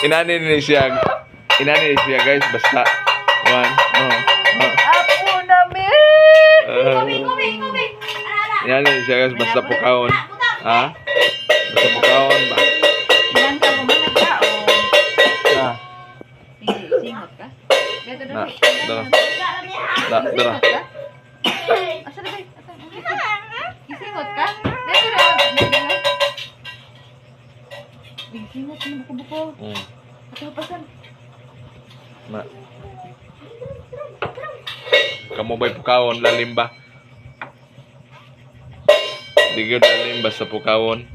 Inani ni siya. Inani ni siya, guys, basta. One. Oh. Apo na mi! Inani ni siya, guys, basta pukaon. Ha? Basta pukaon ba? Ilan ka mo man nagkaon? Na. Hindi, singot ka? Beto Na, dali. dara. Da, dara. Singot ka? Asa na ba? Isingot ka? Dito na. Dito na. Isingot na buko-buko. Ato pasan. Na. Kamo ba'y pukawon lalim ba? Di gyud lalim basta pukawon.